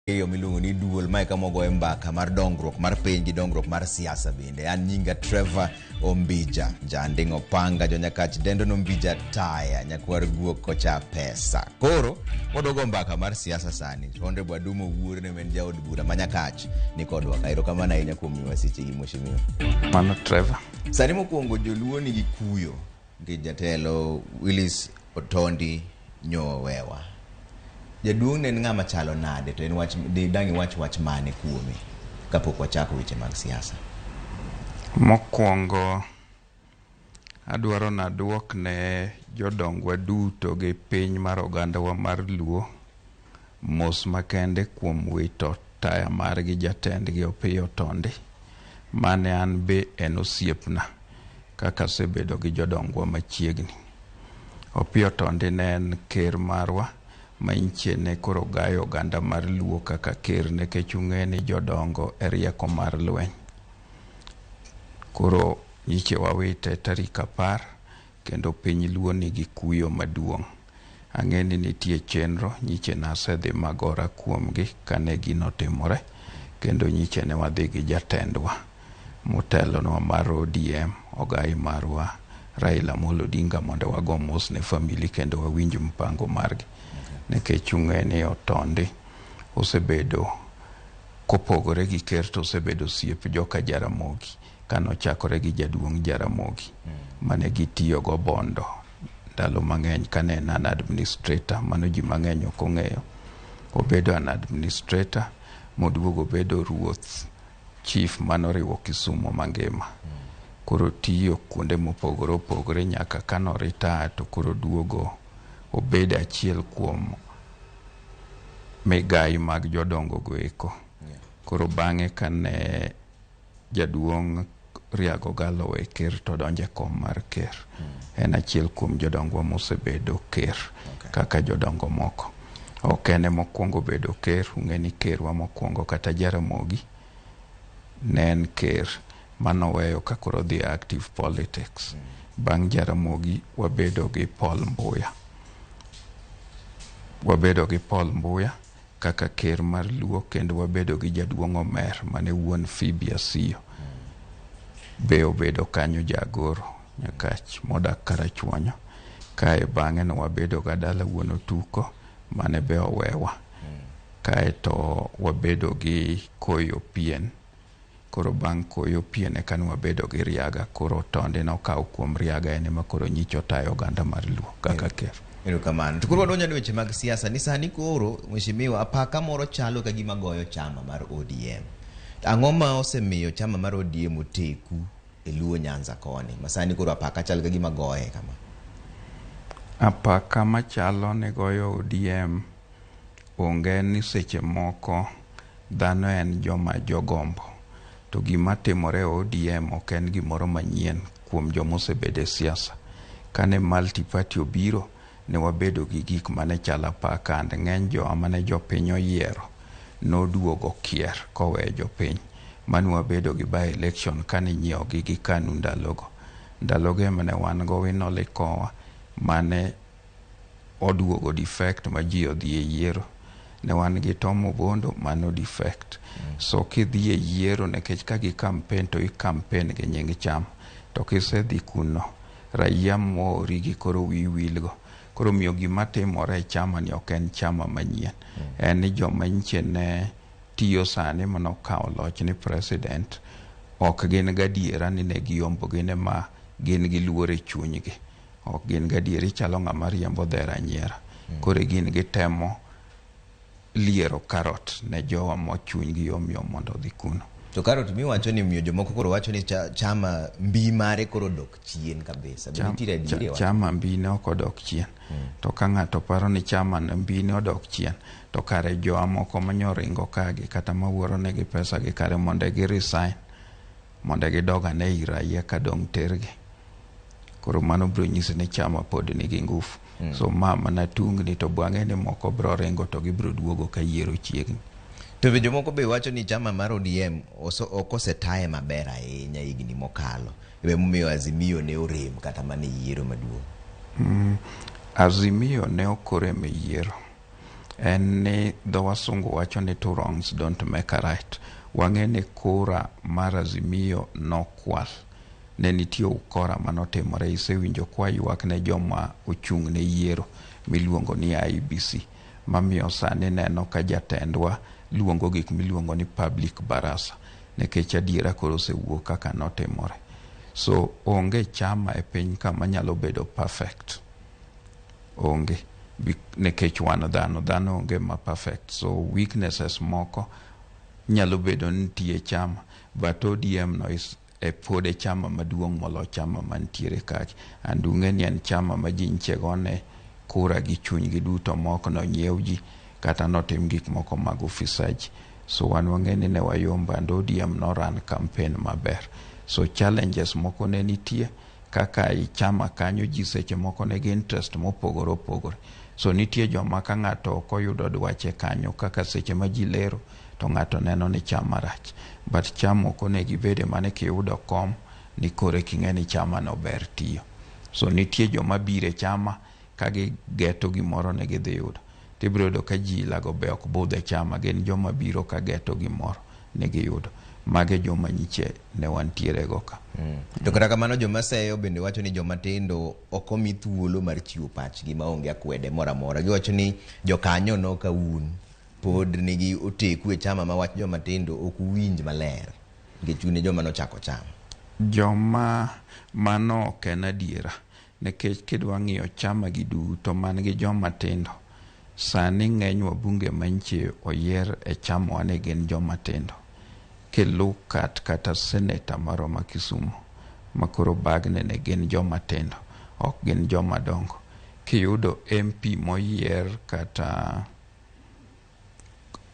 Yo miluongo ni duol mae kama ogoye mbaka mar dongruok mar piny gi dongruok mar siasa bende. An nyinga Trevor Ombija, janding' opanga, jonyakach dendo nombija taya, nyakwar guok kocha pesa. Koro wadogo mbaka mar siasa sani. Honorable Adumo Wuor ne en jaod bura ma Nyakach ni kodwa ka. Erokamano ahinya kuom miyowa sechegi mheshimiwa. Mano Trevor. Sani mokwongo joluo nigi kuyo nikech jatelo Willis Otondi nyowewa. Jaduong' ne en ng'ama chalo nade to en wach dang' iwach wach mane kuome kapok wachako weche mag siasa? Mokwongo adwaro naduok ne jodongwa duto gi piny mar ogandawa mar Luo mos makende kuom wito taya margi jatendgi Opiyo Otondi mane an be en osiepna kaka asebedo gi jodongwa machiegni. Opiyo Otondi ne en ker marwa ma nyiche ne koro gayo oganda mar Luo kaka ker nikech ung'e ni jodongo e rieko mar lweny. Koro nyiche wawite tarik 10 kendo piny Luo nigi kuyo maduong'. Ang'e ni nitie chenro nyiche nasedhi magora kuomgi kane gino timore kendo nyiche ne wadhi gi jatendwa motelonwa mar ODM ogai marwa Raila Amolo Odinga mondo wago mos ne family kendo wawinj mpango margi. Nikech ung'e ni Otondi osebedo kopogore gi ker to osebedo osiep joka Jaramogi kanochakore gi jaduong' Jaramogi mane gitiyogo Bondo ndalo mang'eny kane en an administrator mano ji mang'eny ok ong'eyo. Obedo an administrator moduogo obedo ruoth chief manoriwo Kisumo mangima. Koro tiyo kuonde mopogore opogore nyaka kano retire to koro duogo obedo achiel kuom migai mag jodongo go eko. Koro bang'e kane jaduong' Riago Galo owe ker to odonjo e kom mar ker. En achiel kuom jodongwa mosebedo ker kaka jodongo moko. Ok en emokwongo bedo ker, ung'e ni kerwa mokwongo kata Jaramogi ne en ker manoweyo ka koro odhi e active politics. Bang' Jaramogi wabedo gi Paul Mbuya. Wabedo gi Paul Mbuya kaka ker mar Luo kendo wabedo gi jaduong' Omer mane wuon Phoebe Asiyo. Be obedo kanyo jagoro Nyakach modak Karachuonyo. Kae bang'e no wabedo ga dala wuon Otuko mane be owewa. Kae to wabedo gi Koyo Pien. Koro bang' Koyo Pien eka ne wabedo gi Riaga. Koro Otondi nokawo kuom Riaga en ema koro nyicha otayo oganda mar Luo kaka ker. Erokamano. To koro wadonjo e weche mag siasa ni sani koro mheshimiwa apaka moro chalo ka gima goyo chama mar ODM. Ang'o ma osemiyo chama mar ODM oteku e Luo Nyanza koni ma sani koro apaka chal ka gima goye kama? Apaka machalo ni goyo ODM onge ni seche moko dhano en joma jogombo. To gima timore e ODM ok en gimoro manyien kuom joma osebedo e siasa. Kane multi party obiro, ne wabedo gi gik mane chalo apaka and ng'eny jowa mane jopiny oyiero noduogo kier koweyo jopiny. Mane wabedo gi by election kane inyiewogi gi KANU ndalogo. Ndalogo ema ne wan go Owino Likowa mane oduogo defect ma ji odhi e yiero. Ne wan gi Tom Obondo mano defect. So kidhi e yiero nikech ka gi campaign to i campaign gi nying chama. To kisedhi kuno, raia moori gi koro wiyi wilgo. Koro omiyo gima timore e chama ni ok en chama manyien. En ni joma nyiche ne tiyo sani manokawo loch ni president ok gin gadiera ni ne giyombo gin ema gin gi luoro e chunygi. Ok gin gadiera ichalo ng'ama riembo dher anyiera. Koro gin gitemo liero karot ne jowa ma chunygi yom yom mondo odhi kuno. To karot miwacho ni miyo jomoko koro wacho ni chama mbi mare koro odok chien kabisa. Be nitiere adieri e wach? Chama mbi ne ok odok chien. To ka ng'ato paro ni chama mbi ne odok chien, to kare jowa moko manyoringo kagi kata mawuoro negi pesa gi kare mondo gi resign mondo gidog ane ir raia ka dong' tergi. Koro mano biro nyiso ni chama pod nigi ngufu. So ma mana tungni to bwang'e ni moko biro ringo to gibiro duogo ka yiero chiegni. To be jomoko be wacho ni chama mar ODM ok osetaye maber ahinya higni mokalo. Emomiyo Azimio ne orem kata mana e yiero maduong'. Azimio ne ok orem e yiero. En ni dho wasungu wacho ni two wrongs don't make a right. Wang'e ni kura mar Azimio nokwal. Ne nitie ukora manotimore. Isewinjo kwa ywak ne joma ochung' ne yiero miluongo ni IEBC. Mamiyo sani neno ka jatendwa luongo gik miluongo ni public baraza. Nikech adiera koro osewuok kaka notimore. So onge chama e piny ka manyalo bedo perfect. Onge. Nikech wan dhano, dhano onge ma perfect. So weaknesses moko nyalo bedo ni nitie chama, but ODM no is e pod e chama maduong' molo chama mantiere kacha. And ung'e ni en chama ma ji nyiche gone kura gi chunygi duto mok nonyiew ji kata notim gik moko mag ufisaji. So wan wang'e ni ne wayombo and ODM noran campaign maber. So challenges moko ne nitie kaka i chama kanyo ji seche moko nigi interest mopogore opogore. So nitie joma ka ng'ato ok oyudo dwache kanyo kaka seche ma ji lero to ng'ato neno ni chama rach. But chama ok onego ibede mane kiyudo kom ni koro eka ing'e ni chama no ber tiyo. So nitie joma biro e chama ka gigeto gimoro ne gidhi yudo. Tibiro yudo ka ji ilago be ok budh e chama, gin joma biro ka geto gimoro ne giyudo. Mago e joma nyiche ne wantiere go ka. To kata kamano joma seyo bende wacho ni joma tindo ok omi thuolo mar chiwo pachgi maonge akwede moro amora. Giwacho ni jokanyo no ka un pod nigi oteku e chama ma wach joma tindo ok uwinj maler nikech un e joma nochako chama. Joma mano ok en adiera nikech kidwa ng'iyo chama gi duto man gi joma tindo sani ng'eny wabunge mantie oyier e chamawa ni gin joma tindo. Ki look at kata senator marwa ma Kisumu makoro bagne ne gin joma tindo ok gin joma dongo. Kiyudo MP moyier kata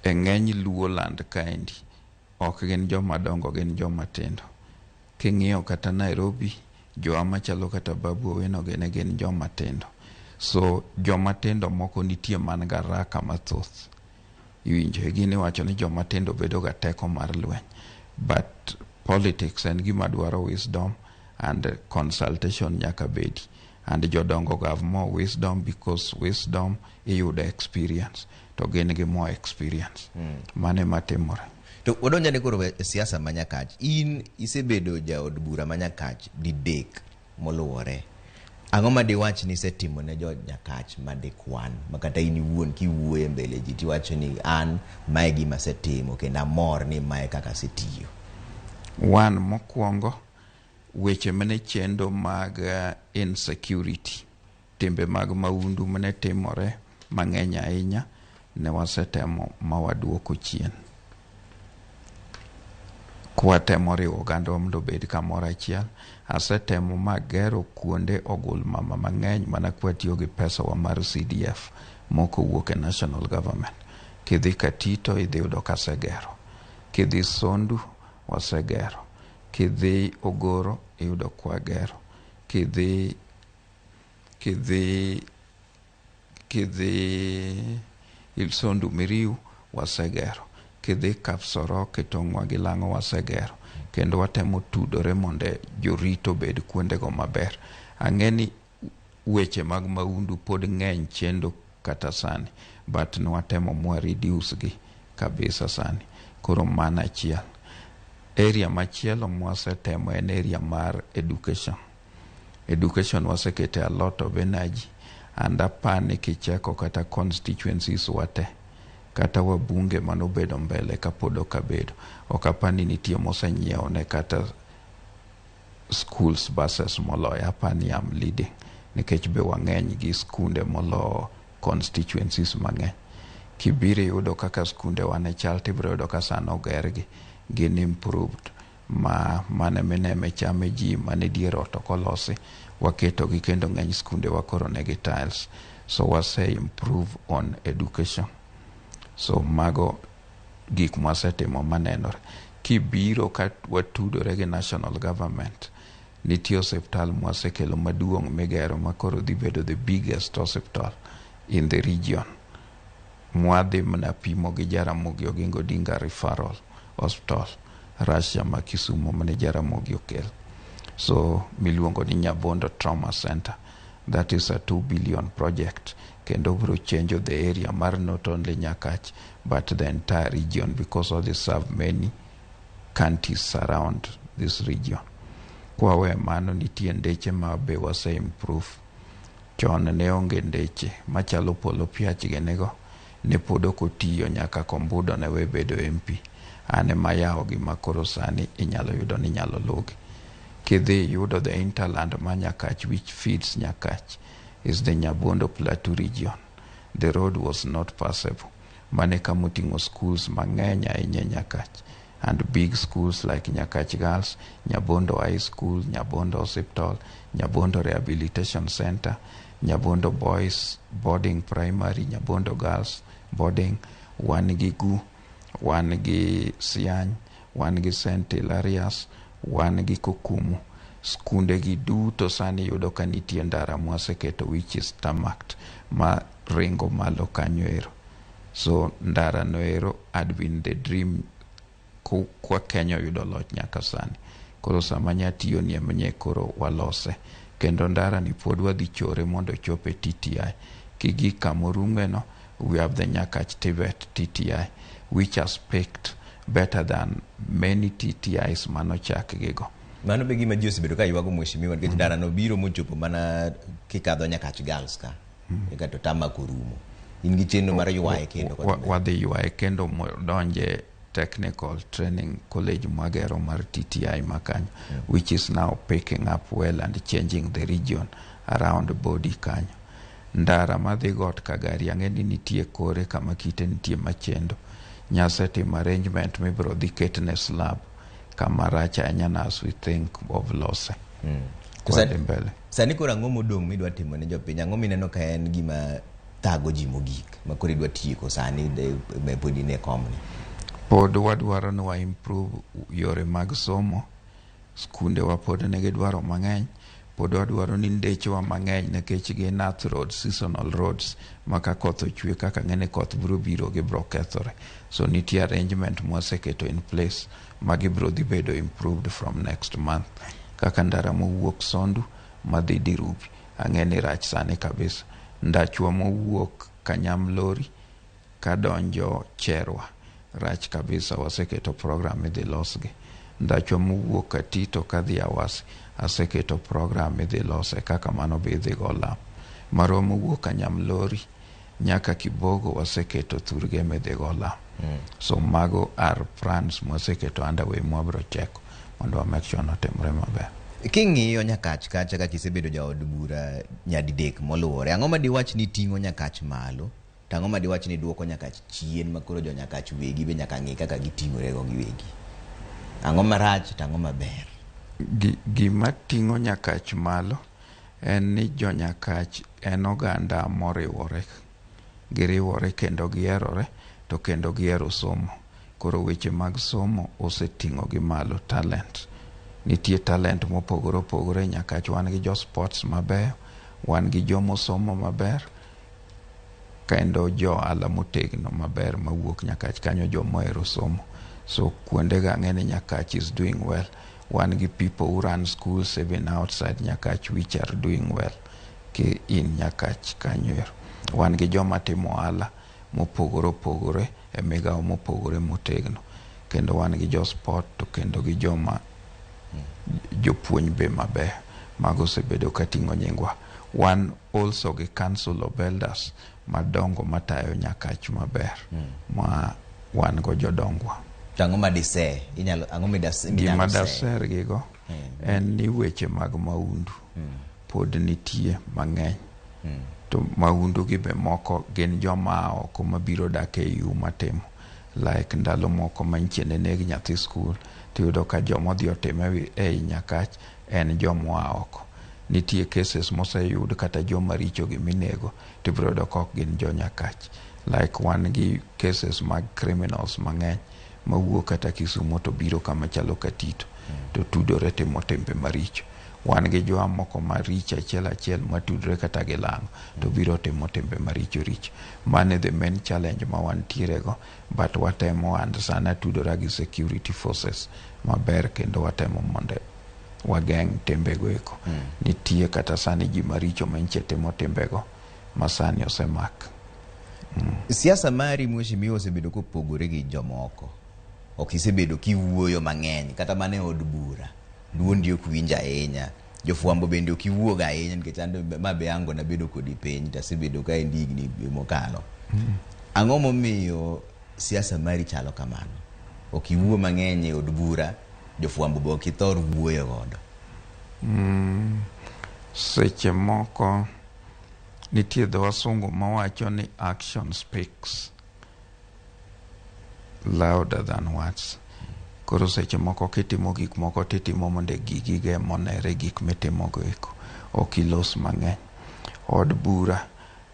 e ng'eny Luo land kaendi ok gin joma dongo gin joma tindo. King'iyo kata Nairobi jowa machalo kata Babu Owino gini gin joma tindo. So joma tindo moko nitie man gi haraka mathoth. Iwinjo e gini iwacho ni joma tindo bedo ga teko mar lweny. But politics en gima dwaro wisdom and consultation nyaka bedi. And jodongo go have more wisdom because wisdom iyudo experience to gin gi more experience. Mano ema timore. To wadonjane koro e siasa ma Nyakach. In isebedo jaod bura ma Nyakach didek moluwore. Ang'o ma diwach ni isetimo ne jo Nyakach ma dikwan ma kata in iwuon kiwuoyo e mbele ji tiwacho ni an mae gima asetimo kendo amor ni mae kaka asetiyo. One, mokwongo weche mane chendo mag insecurity, timbe mag maundu mane timore mang'eny ahinya ne wasetemo ma waduoko chien. Kwatemo riwo oganda mondo obed kamoro achiel. Asetemo magero kuonde ogul mama mang'eny mana kwatiyo gi pesa wa mar CDF mok owuok e national government. Kidhi Katito idhi yudo kasegero. Kidhi Sondu wasegero. Kidhi Ogoro iyudo kwagero. Kidhi Sondu Miriu wasegero. Kidhi Kapsorok e tong'wa gi Lang'o wasegero. Kendo watemo tudore mondo jorito obed kuondego maber. Ang'e ni weche mag maundu pod ng'eny chendo kata sani, but nwatemo mwa reduce gi kabisa sani. Koro mano achiel. Area machielo mwasetemo en area mar education. Education wasekete a lot of energy and apani kicheko kata constituencies wate kata wabunge manobedo mbele kapod ok abedo ok apani nitie mosenyiewo ne kata schools buses moloyo apani am leading nikech be wang'eny gi skunde molo constituencies mang'eny kibiro iyudo kaka skunde wa ne chal tibiro yudo ka sani ogergi gin improved ma mane mineme chame ji mane dier ot ok olosi waketogi kendo ng'eny skunde wa koro nigi tiles so wase improve on education so mago gik mwasetimo manenore kibiro ka watudore gi national government nitie osiptal mwasekelo maduong' migero ma koro dhi bedo the biggest hospital in the region mwadhi mana pimo gi Jaramogi Oginga Odinga Referral Hospital Russia ma Kisumu mane Jaramogi okel so miluongo ni Nyabondo Trauma Center that is a 2 billion project. Kendo biro change the area mar not only Nyakach but the entire region, because odhi serve many counties around this region. Kwawe mano, nitie ndeche ma be wase improve. Chon ne onge ndeche machalo Polo Piach ginigo ne pod ok otiyo nyaka Kombudo ne we bedo MP. An ema yawogi ma koro sani inyalo yudo ni inyalo lugi. Kidhi yudo the hinterland ma Nyakach, which feeds Nyakach, is the Nyabondo Plateau region. The road was not passable. Mane kama oting'o schools mang'eny ahinya e Nyakach, and big schools like Nyakach Girls, Nyabondo High School, Nyabondo Hospital, Nyabondo Rehabilitation Center, Nyabondo Boys Boarding Primary, Nyabondo Girls Boarding. Wan gi Gu, wan gi Siany, wan gi St. Hilarius, wan gi Kokumu. Skunde gi duto sani yudo ka nitie ndara mwaseketo, which is tarmacked, ma ringo malo kanyo ero. So ndara no ero had been the dream kwa Kenya oyudo loch nyaka sani. Koro sama nyatiyo ni emnye koro walose. Kendo ndara ni pod wadhi chore mondo ochop e TTI. Kigik kamorung'e no, we have the Nyakach TVET TTI, which has picked better than many TTIs manochak gigo. Mano be gima ji osebedo ka ywago, mheshimiwa, nikech ndara no biro mochopo mana kikadho Nyakach Girls ka. Eka to tarmac orumo. In gi chenro mar ywaye kendo kodhi mbele. Wadhi ywaye kendo modonje Technical Training College mwagero mar TTI makanyo, which is now picking up well and changing the region around body kanyo. Ndara madhi got Kagari ang'e ni nitie kore kama kite nitie machendo. Nyasetimo arrangement mibiro dhi ketne slab kama rach ahinya na as we think of lose. To Kwadhi mbele. Sani koro ang'o modong' midwa timo ne jopiny? Ang'o mineno ka en gima thago ji mogik ma koro idwa tieko sani ma pod in e komni? Pod wadwaro ni wa improve yore mag somo. Skundewa pod nigi dwaro mang'eny. Pod wadwaro ni ndechewa mang'eny, nikech gin earth roads, seasonal roads, ma ka koth ochwe, kaka ng'e ni koth biro biro, gibiro kethore. So nitie arrangement mwaseketo in place ma gibiro dhi bedo improved from next month. Kaka ndara mowuok Sondu madhi Dirubi, ang'e ni rach sani kabisa. Ndachwa mowuok Kanyamlori kadonjo Cherwa rach kabisa, waseketo program idhi losgi. Ndachwa mowuok Katito kadhi Awasi, aseketo program idhi lose kaka mano be idhi go lam. Marwa mowuok Kanyamlori nyaka Kibogo, waseketo thurge midhi go lam. So mago are plans mwaseketo underway mwabiro cheko mondo wa make sure notimre maber. King'iyo Nyakach kacha kaka isebedo jaod bura nyadidek moluwore, ang'o ma diwach ni ting'o Nyakach malo, to ang'o ma diwach ni duoko Nyakach chien, ma koro jo Nyakach wegi be nyaka ng'i kaka giting'ore go giwegi? Ang'o marach to ang'o maber? Gima ting'o Nyakach malo en ni jo Nyakach en oganda moriwore. Giriwore kendo giherore to kendo gihero somo. Koro weche mag somo oseting'o gi malo. Talent. Nitie talent mopogore opogore Nyakach. Wan gi jo sports mabeyo, wan gi jomosomo maber, kendo jo ohala motegno maber mawuok Nyakach kanyo, jomohero somo. So kuondego ang'e ni Nyakach is doing well. Wan gi people who run schools even outside Nyakach which are doing well ki in Nyakach kanyo ero. Wan gi joma timo ohala mopogore opogore e migawo mopogore motegno. Kendo wan gi jo sport to kendo gi joma jopuonj be maber. Mago osebedo ka ting'o nyingwa. Wan also gi council of elders madongo matayo Nyakach maber ma wan go jodongwa. To ang'o ma dise inyalo, ang'o Gima minyalo se? Daser gigo en ni weche mag maundu pod nitie mang'eny. To maundu gi be moko gin joma a oko mabiro dak e EU matimo. Like ndalo moko manyiche ne neg nyathi skul, tiyudo ka jomodhi otime ei Nyakach en jomoa oko. Nitie cases moseyud kata joma richo gi minego tibiro yudo ka ok gin jo Nyakach. Like wan gi cases mag criminals mang'eny mawuok kata Kisumo to biro kama chalo Katito to tudore timo timbe maricho. Wan gi jowa moko maricho achiel achiel matudore kata gi lang'o to biro timo timbe maricho richo. Mano e the main challenge ma wantiere go, but watemo, and sana tudora gi security forces maber kendo watemo mondo wageng' timbego eko. Nitie kata sani ji maricho manyiche timo timbego. Masani osemak. Siasa mari, mheshimiwa, osebedo kopogore gi jomoko. Ok isebedo kiwuoyo mang'eny kata mana e od bura. Duondi ok winj ahinya. Jofwambo bende ok iwuog ahinya nikech an ma be ango nabedo kodi piny to asebedo ka endi higni mokalo. Ang'o momiyo siasa mari chalo kamano? Ok iwuo mang'eny e od bura, jofwambo be ok ithor wuoyo godo. Seche moko nitie dho wasungu mawacho ni action speaks louder than words. Koro seche moko kitimo gik moko titimo mondo gigigo emonere gik mitimogo eko. Ok ilos mang'eny. Od bura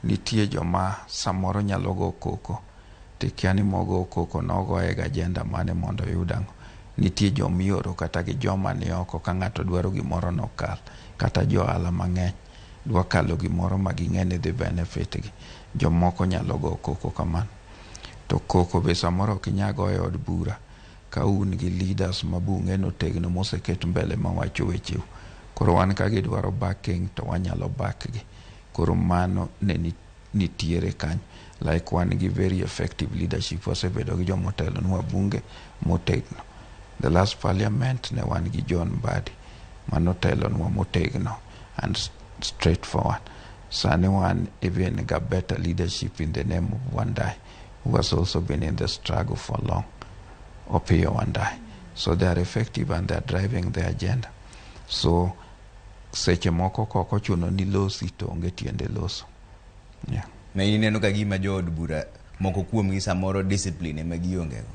nitie joma samoro nyalo go koko tikia ni mogo koko nogoye gi agenda mane mondo oyud ang'o. Nitie jomioro kata gi joma ni oko ka ng'ato dwaro gimoro nokal kata jo ohala mang'eny dwa kalo gimoro ma ging'e ni dhi benefit gi. Jomoko nyalo go koko kamano. To koko be samoro ok inyal goyo e od bura ka un gi leaders ma bung'e notegno moseket mbele mawacho wecheu. Koro wan ka gidwaro backing to wanyalo back gi. Koro mano ne nitiere kanyo. Like wan gi very effective leadership wasebedo gi jomotelonwa bunge motegno. The last parliament ne wan gi John Mbadi manotelonwa motegno and straightforward. Sani wan even ga better leadership in the name of Wandayi, who has also been in the struggle for long. Opiyo Wandayi. So they are effective and they are driving the agenda. So seche moko kok ochuno ni losi to onge tiende loso. Yeah. Ma ineno ka gima jood bura moko kuomgi samoro discipline ema gionge go.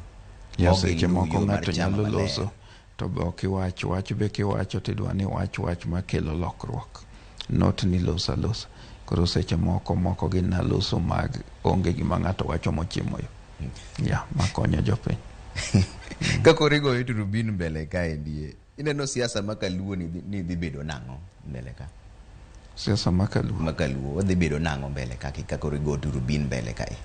Ya Ok seche giluw moko yo mar ng'ato chama nyalo maler. loso to be ok iwach wach be kiwacho tidwa ni wach wach makelo lokruok not ni loso alosa koro seche moko moko gin aloso mag onge gima ng'ato wacho mochimo yo ya makonyo jopiny. Ka koro igoyo turubin mbele kaendi, ineno siasa ma kaluo ni dhi bedo nang'o mbele ka? Siasa ma kaluo? Ma kaluo wadhi bedo nang'o mbele ka ka koro igo turubin mbele kae?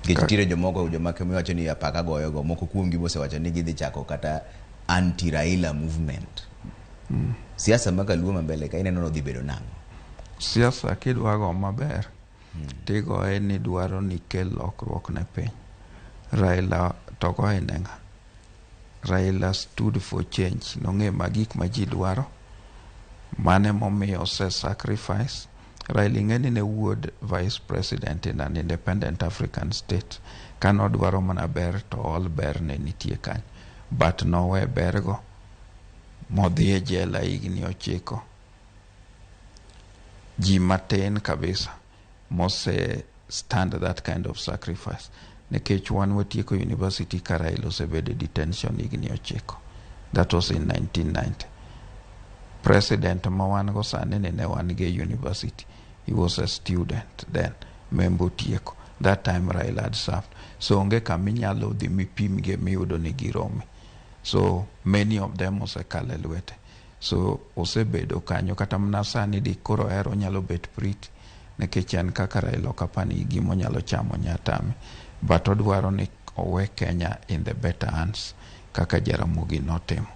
Nikech nitiere jomoko joma miwacho ni apaka goyo go moko kuomgi bosewacho ni gidhi chako kata anti Raila movement. Siasa ma kaluo ma mbele ka ineno ni dhi bedo nang'o? Siasa kidwa go maber tigoye ni dwaro ni kel lokruok ne piny. Raila to goye ne ng'a? Raila stood for change. Nong'e ma gik ma ji dwaro. Mane momiyo ose sacrifice. Raila ing'e ni ne wuod vice president in an independent African state. Kanodwaro mana ber to all ber ne nitie kanyo. But nowe bergo modhi e jela higni 9. Ji matin kabisa mose stand that kind of sacrifice. Nikech wan watieko university ka Raila osebedo e detention higni 9. That was in 1990. President ma wan go sani ni ne wan go e university. He was a student then. Membo otieko. That time Raila had served. So onge kama inyalo dhi mipimgie miyudo ni girome. So many of them osekalo e lwete. So osebedo kanyo kata mana sani di koro ohero onyalo bet pretty nikech en kaka Raila ok apar ni gimonyalo chamo nyatame. But odwaro ni owe Kenya in the better hands kaka Jaramogi notimo.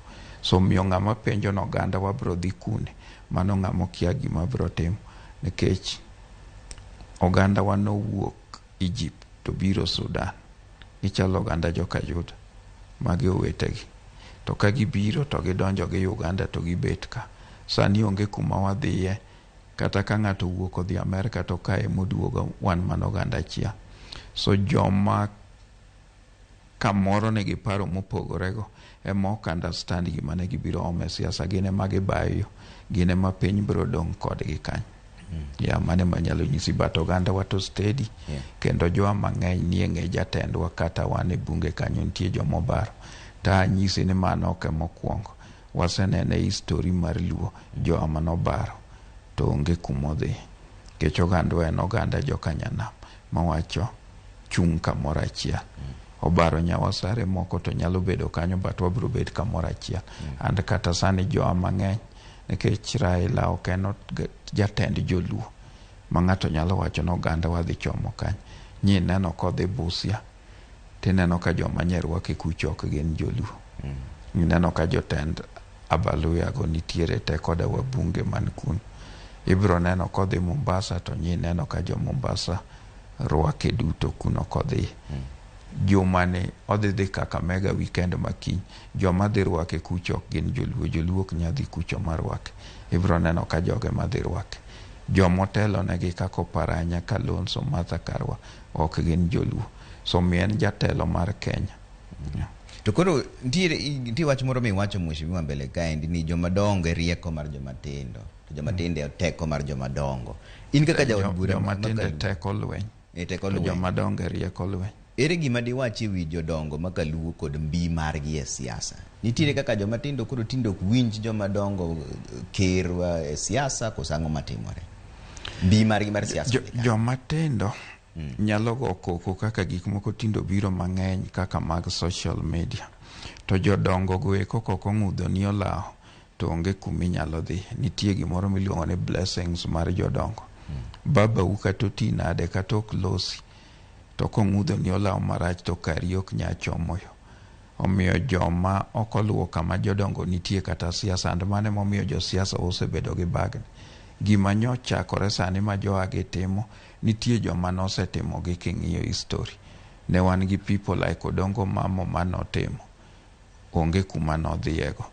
So miyo ng'ama penjo ni oganda wa biro dhi kune, mano ng'ama okia gima biro timo nikech oganda wa nowuok Egypt to biro Sudan. Gichalo oganda joka Juda, magi owetegi. To ka gibiro to gidonjo gi Uganda to gibet ka. Sani onge kuma wadhiye kata ka ng'ato owuok odhi Amerka to kae moduogo wan mana oganda achiel. So joma kamoro nigi paro mopogore go ema ok understand gima ne gibiro omo e siasa gin ema gibayo yo gin ema piny biro dong' kodgi kanyo. Ya mano ema anyalo nyisi but oganda wa to steady kendo jowa mang'eny nie ng'e jatendwa kata wan e bunge kanyo nitie jomobaro to anyisi ni mano ok ema okwongo wasenene history mar luo jowa manobaro to onge kumodhi nikech ogandwa en oganda joka nyanam mawacho chung' kamoro achiel obaro nyawasare moko to nyalo bedo kanyo but wabiro bet kamoro achiel and kata sani jowa mang'eny nikech Raila ok en jatend joluo ma ng'ato nyalo wacho ni oganda wadhi chomo kanye nyi neno kodhi Busia tineno ka joma nye rwake kucho ok gin joluo ineno ka jotend Abaluya go nitiere te koda wabunge man kuno. Ibiro neno kodhi Mombasa to nyineno ka jo Mombasa rwake duto kuno kodhi. Juma ni odhi dhi Kakamega weekend makiny. Joma dhi rwake kucho ok gin joluo. Joluo ok nyal dhi kucho marwake. Ibiro neno ka joge madhi rwake. Jomotelo negi kaka Oparanya, Kalonzo, Martha Karua ok gin joluo. So omiyo en jatelo mar Kenya. Yeah. To koro nitie wach moro miwacho, mheshimiwa, mbele kaendi ni joma dongo e rieko mar joma tindo to joma tindo e teko mar joma dongo. In kaka jaod bura Joma tindo e teko lweny. E teko To lweny. Joma dongo e rieko lweny. Ere gima diwach e wi jodongo ma kaluo kod mbi margi e siasa? Nitiere kaka joma tindo koro tinde ok winj joma dongo ker e siasa koso ang'o matimore? Mbi margi mar siasa odhi kanye? Joma tindo nyalo go koko kaka gik moko tindo biro mang'eny kaka mag social media. To jodongo go eko kok ong'udho ni olawo to onge kuminyalo dhi. Nitie gimoro miluongo ni blessings mar jodongo. Babau kata oti nade kata ok losi to kong'udho ni olawo marach to kari ok nyal chomo yo. Omiyo joma ok oluwo kama jodongo nitie kata siasa, and mano emomiyo josiasa osebedo gi bagni. Gima nyochakore sani ma joagi timo, nitie joma nosetimogi king'iyo history. Ne wan gi people like Odongo Mamo manotimo. Onge kuma nodhiyego.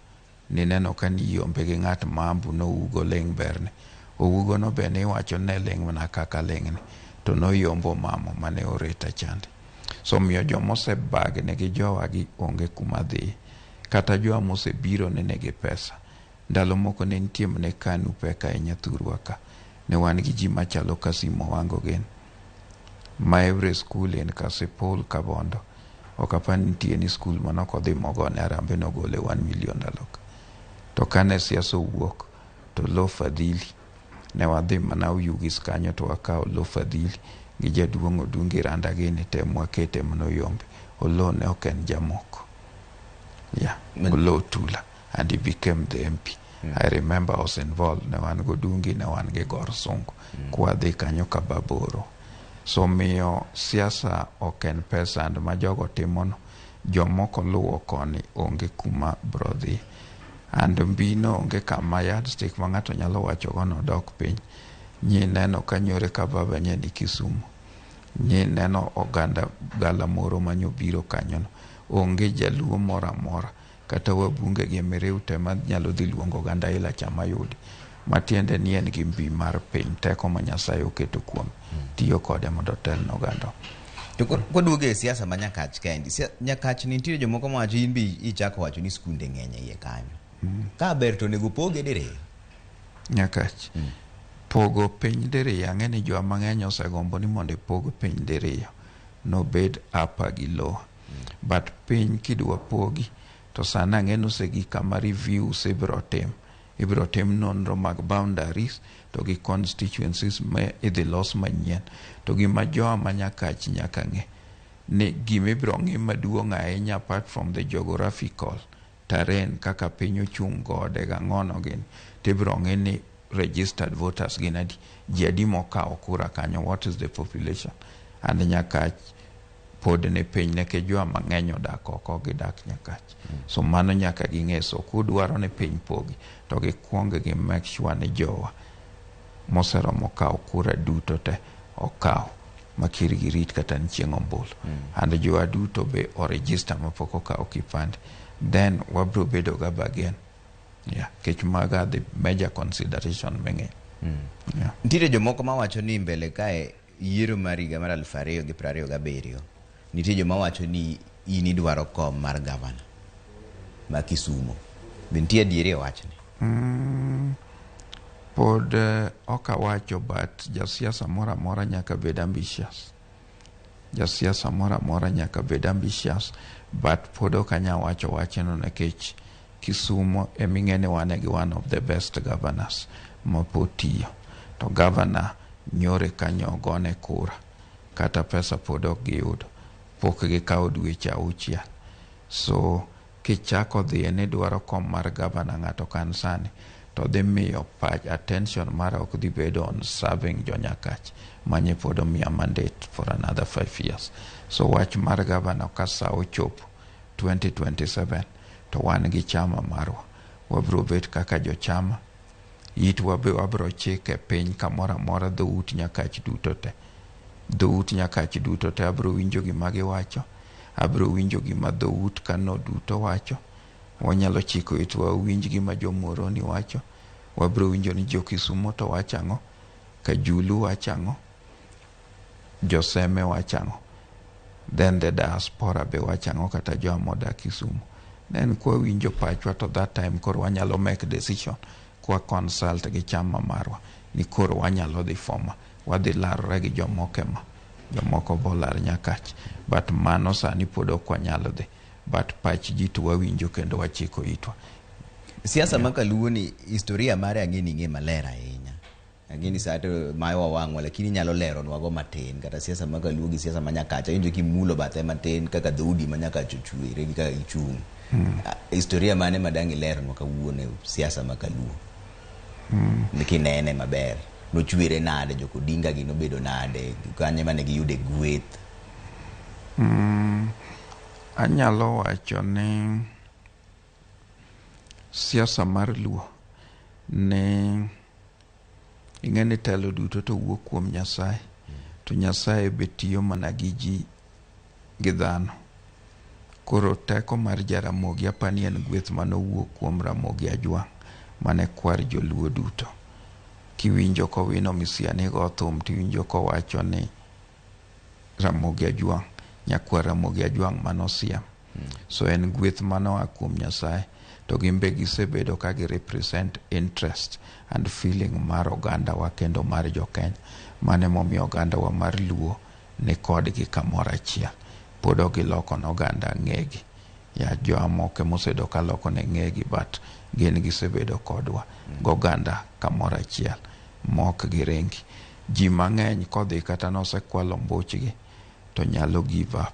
Nineno ka niyombe gi ng'at ma Ambu nougo ling' berne. Ougo no be niwacho ne ling' mana kaka ling'ni. To noyombo Mamo mane oreta chande. So omiyo jomosebagni gi jowagi onge kuma dhi. Kata jowa mosebiro ne nigi pesa. Ndalo moko ne nitie mane KANU pek ahinya thurwa ka. Ne wan gi ji machalo Kasim Owango gini. Ma every school in Kasipul, Kabondo. Ok apar ni nitie ni school manok odhi mogone harambee nogole 1 million ndalo ka. To kane siasa owuok to Lo Fadhili ne wadhi mana Oyugis kanyo to wakawo Lo Fadhili gi jaduong' Odungi Randa gini te mwakete manoyombe. Oloo ne ok en jamoko. Yeah, Oloo Tula and he became the MP. I remember I was involved. Ne wan gi Odungi, ne wan gi Gor Sungu. Kwadhi kanyo Kababoro. So miyo siasa ok en pesa and ma jogo timono jomoko luwo koni onge kuma bro dhi. And mbino onge kama yardstick ma ng'ato nyalo wachogo nodok piny. Nyineno ka nyore ka baba nye ni Kisumu. Nyineno oganda galamoro manyobiro kanyono. Onge jaluo moro amora kata wabunge gi miriw te manyalo dhi luongo oganda ila cha mayudi. Matiende ni en gi mbi mar piny, teko ma Nyasaye oketo kuome, tiyo kode mondo otel ne oganda. To kwaduogo e siasa ma Nyakach kaendi, Nyakach nitiere jomoko mawacho in be ichako wacho ni skunde ng'eny e iye kanyo. Ka ber to onego poge diriyo. Nyakach. Pogo piny diriyo, ang'e ni jowa mang'eny osegombo ni mondo ipog piny diriyo. Nobed upper gi lower. But piny kidwa pogi, to sani ang'e ni osegik kama reviews ibiro tim. Ibiro tim nonro mag boundaries to gi constituencies ma idhi los manyien. To gima jowa ma Nyakach nyaka ng'e ni gima ibiro ng'i maduong' ahinya apart from the geographical terrain kaka piny ochung' gode gang'ono gini, tibiro ng'i ni registered voters gin adi, ji adi mokawo kura kanyo, what is the population. And Nyakach pod ni piny nikech jowa mang'eny odak oko gidak Nyakach. So mano nyaka ging'e. So kudwaro ni piny pogi, to gikuong gi make sure ni jowa moseromo kawo kura duto te okaw makir girit kata ni chieng' ombulu. And jowa duto be o register mapok okawo kipande. Then wabro bedo ga bargain. Yeah, kech maga the major consideration ming'iyo. Yeah. Nitiere jomoko mawacho ni mbele kae yiero mar higa mar 2027 nitie joma wacho ni in idwaro kom mar gavana ma Kisumu. Be nitie adieri e wachni? Pod ok awacho but jasiasa moro amora nyaka bed ambitious. Jasiasa moro amora nyaka bed ambitious but pod ok anyal wacho wachno nikech Kisumu eming'e ni wan gi one of the best governors mapod tiyo. To governor nyore kanyo ogone kura kata pesa pod ok giyudo. Pok gikawo dweche auchiel. So kichako dhiye ni idwaro kom mar gavana ng'ato kan sani to dhi miyo pach attention mara ok dhi bedo on serving jo Nyakach manye pod omiya mandate for another 5 years. So wach mar gavana ka sa ochopo 2027 to wan gi chama marwa. Wabiro bet kaka jochama. Itwa be wabro chike piny kamoro amora dhout Nyakach duto te. Dhout Nyakach duto te abro winjo gima giwacho, abro winjo gima dhout Kano duto wacho. Wanyalo chiko itwa wawinj gima jo Muhoroni wacho, wabro winjo ni jo Kisumo to wacho ang'o, Kajulu wacho ang'o, Joseme wacho ang'o. Then the diaspora be wacho ang'o kata jowa modak Kisumu. Then kwawinjo pachwa to that time koro wanyalo make decision kwa consult gi chama marwa ni koro wanyalo dhi foma wadhi larore gi jomoko ema jomoko bolar Nyakach but mano sani pod ok wanyal dhi but pach ji to wawinjo kendo wachiko itwa. Siasa ma kaluo ni historia mare ang'e ni ing'e maler ahinya. Ang'e ni saa to mayowa wang'wa lakini inyalo leronwa go matin kata siasa ma kaluo gi siasa ma Nyakach awinjo kimulo bathe matin kaka dhoudi ma Nyakach ochwere gi kaka gichung'. Historia mane ma dang' ilernwa kawuono e siasa ma kaluo? Kinene maber. Nochwere nade, jok Odinga gi nobedo nade, kanye mane giyude gweth? Anyalo wacho ni siasa mar Luo ne ing'e ni telo duto to wuok kuom Nyasaye to Nyasaye be tiyo mana gi ji gi dhano. Koro teko mar Jaramogi apani en gweth manowuok kuom Ramogi Ajwang' mane kwar joluo duto. Kiwinjo kowino Misiani go thum tiwinjo kowacho ni Ramogi Ajwang' nyakwar Ramogi Ajwang' manosiem. So en gweth manoa kuom Nyasaye to gin be gisebedo ka gi represent interest and feeling mar ogandawa kendo mar jokenya. Mano emomiyo ogandawa mar Luo ni kodgi kamoro achiel. Pod ok giloko ne oganda ng'egi. Ya jomoko emosebedo ka loko ne ng'egi but gin gisebedo kodwa goganda kamoro achiel mok giringi. Ji mang'eny kodhi kata nosekwalo mbuchgi to nyalo give up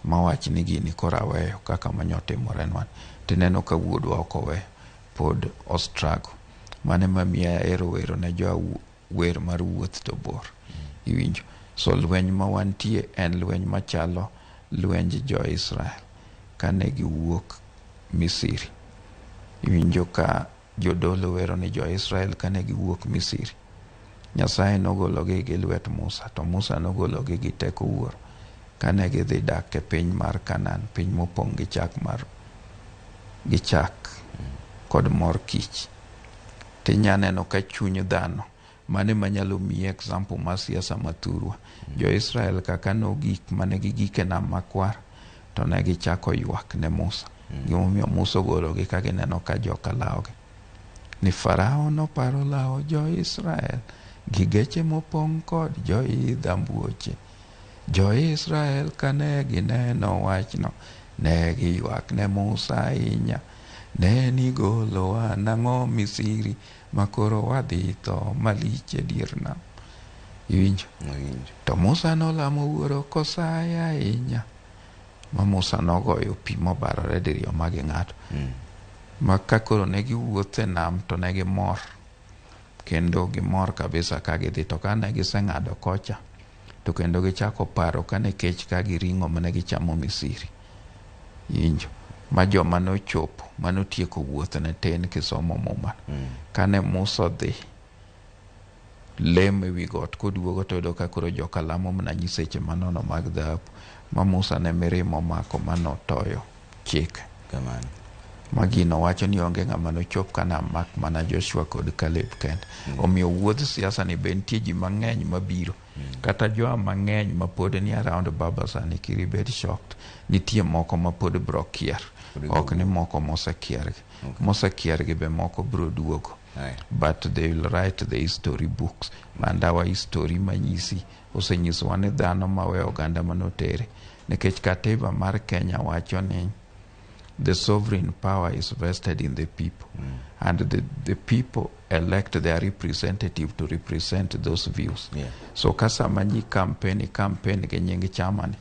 mawach ni gini koro aweyo kaka manyotimore nwa. Tineno ka wuodwa ok oweyo pod o struggle. Mano ema miyo ahero wero ne jowa wer mar wuoth to bor. Iwinjo? So lweny ma wantie en lweny machalo lwenj jo Israel kane giwuok Misri. Iwinjo ka jodolo wero ni jo Israel kane giwuok Misri. Nyasaye nogologi gi lwet Musa to Musa nogologi gi teko wuoro. Kane gidhi dak e piny mar Canaan, piny mopong' gi chak mar gi chak kod mor kich. Tinya neno ka chuny dhano mano ema nyalo miyi example mar siasa mathurwa. Jo Israel kaka nogik mane gigik e nam makwar to ne gichako ywak ne Musa. Gimomiyo Musa ogologi ka gineno ka joka lawogi. Ni Farao noparo lawo jo-Israel gi geche mopong' kod joidh ambuoche. Jo-Israel kane gineno wachno, ne giywak ne Musa ahinya. Ne nigolowa nang'o Misri ma koro wadhi tho malich e dier nam. Iwinjo? Awinjo. To Musa nolamo wuoro kosaye ahinya. Ma Musa nogoyo pi mobarore diriyo ma ging'ado. Ma ka koro ne giwuotho e nam to ne gimor. Kendo gimor kabisa ka gidhi. To kane giseng'ado kocha, to kendo gichako paro kane kech ka gi ring'o mane gichamo Misri. Iwinjo? Ma joma nochopo, manotieko wuoth ne tin kisomo muma. Kane Musa odhi lemo ewi got koduogo toyudo ka koro joka lamo mana nyiseche manono mag dhahabu. Ma Musa ne mirima omako ma notoyo chike. Kamano. Ma gino wacho ni onge ng'ama nochop Kanaan mak mana Joshua kod Caleb kende. Omiyo wuodh siasa ni be nitie ji mang'eny mabiro. Kata joa mang'eny ma pod ni around baba sani kik ibed shocked. Nitie moko ma pod bro kier. Ok ni moko mosekier gi. Mosekier gi be moko bro duogo. Aye. But they will write the history books. And our history manyisi osenyisowa ni dhano mawe oganda manotere. Nikech katiba mar Kenya wacho ni the sovereign power is vested in the people. And the people elect their representative to represent those views. So ka sama ji campaign, campaign gi nying chama ni,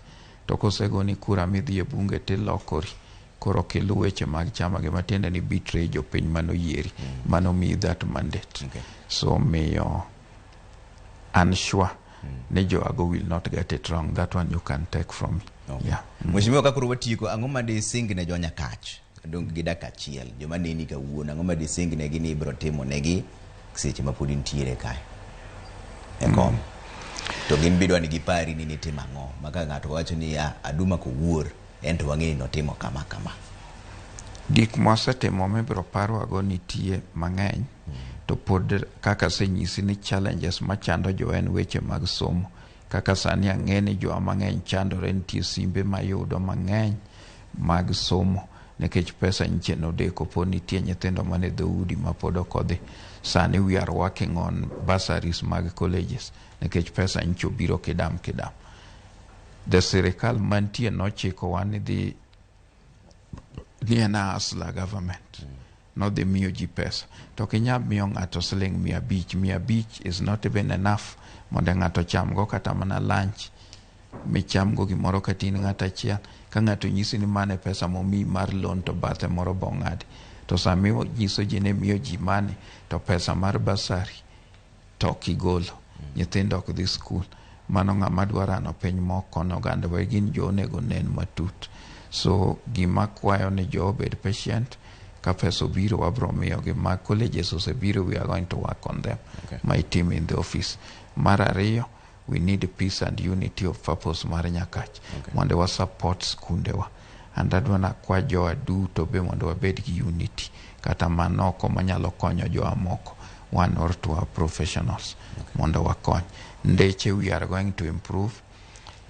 to kosegoni kura midhi e bunge tilokori. Koro ok iluw weche mag chama gi matiende ni betray jopiny manoyieri, manomiyi that mandate. So miyo an sure ni joago will not get it wrong. That one you can take from me. Okay. Yeah. Mheshimiwa ka koro watieko, ang'o ma dising ne jo Nyakach? Dong gi dakika achiel. Joma neni kawuono, ang'o ma dising negi ni ibiro timo negi Seche ma pod intiere kae e kom. To gin bidwa ni gipari ni nitimo ang'o. Ma ka ng'ato wacho ni ya Aduma kowuor, en to wang'e ni notimo kama kama. Gik mwasetimo mibiro parwago nitie mang'eny, to pod kaka asenyisi ni challenges machando jowa en weche mag somo. Kaka sani ang'e ni jowa mang'eny chandore, nitie simbe mayudo mang'eny mag somo nikech pesa nyiche nodeko, pod nitie nyithindo mane dhoudi ma pod ok odhi. Sani we are working on bursaries mag colleges nikech pesa nyiche obiro kidam kidam. The sirikal mantie nochikowa ni dhi ni en a hustler government, nodhi miyo ji pesa, to ok inyal miyo ng'ato siling 500. 500 is not even enough mondo ng'ato ochamgo kata mana lunch, michamgo gimoro kata in ng'ato achiel. Ka ng'ato nyisi ni mane pesa momiyi mar loan, to bathe moro bong'adi to sami nyiso ji ni miyo ji mani to pesa mar bursary to ok igolo, nyithindo ok dhi skul. Mano ng'ama dwa rano piny moko ne oganda wa gin jo onego nen matut. So gima kwayo ni jo obed patient. Ka pesa obiro, wabro miyogi. Mag colleges osebiro, we are going to work on them. My team in the office. Mar ariyo, we need peace and unity of purpose mar Nyakach mondo wa support skundewa. And adwa nakwa jowa duto be mondo wabed gi unity, kata manoko manyalo konyo jowa moko, one or two are professionals, mondo wakony ndeche. We are going to improve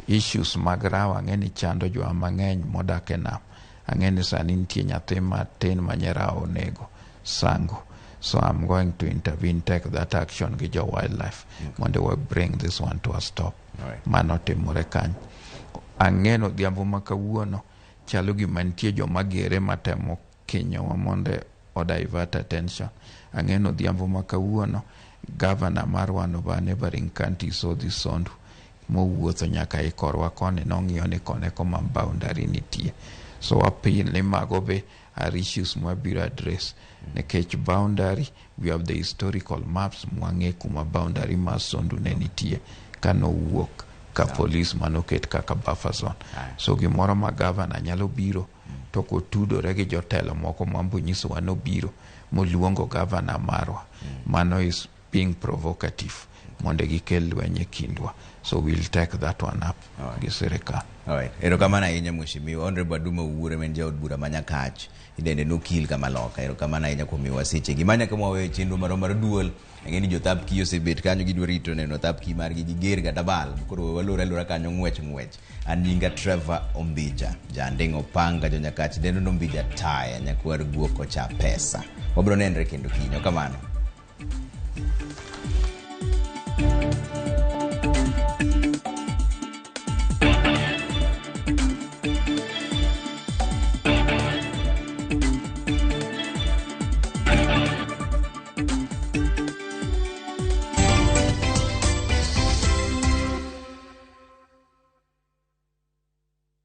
issues mag rawa. Ang'e ni chando jowa mang'eny modak e nam. Ang'e ni sani nitie nyathi matin ma nyerawa onego sango, so I'm going to intervene, take that action gi jo wildlife mondo we bring this one to a stop. Mano timore kanyo. Ang'e ni odhiambo ma kawuono chalo gima nitie joma gere matemo kinyowa mondo o divert attention. Ang'e ni odhiambo ma kawuono governor mar one of our neighboring counties odhi Sondu, mowuotho nyaka e korwa koni, nong'iyo ni kone koma boundary nitie. So wapil ni mago be are issues mwabiro address nikech boundary, we have the historical maps mwang'e kuma boundary mar Sondu ne nitie kanowuok ka police manoket kaka buffer zone. So gimoro ma governor nyalo biro to kotudore gi jotelo moko mambo nyisowa nobiro moluongo governor marwa, mano is being provocative mondo gikel lweny e kindwa. So we'll take that one up gi sirikal. Alright. Erokamano ahinya, Mheshimiwa Honorable Aduma Owuor, ma en jaod bura ma Nyakach, idende nokil kama loka. Erokamano ahinya kuom miyowa sechegi. Ma nyaka mwaweyo chenro marwa mar duol. Ang'e ni jothap ki osebet kanyo, gidwa rito neno thap ki margi giger kata bal. Koro walor alora kanyo ng'wech ng'wech. An nyinga Trevor Ombija, janding' opanga jo Nyakach dendo Ombija taya, nyakwar guok ocha pesa. Wabiro nenre kendo kiny. Okamano.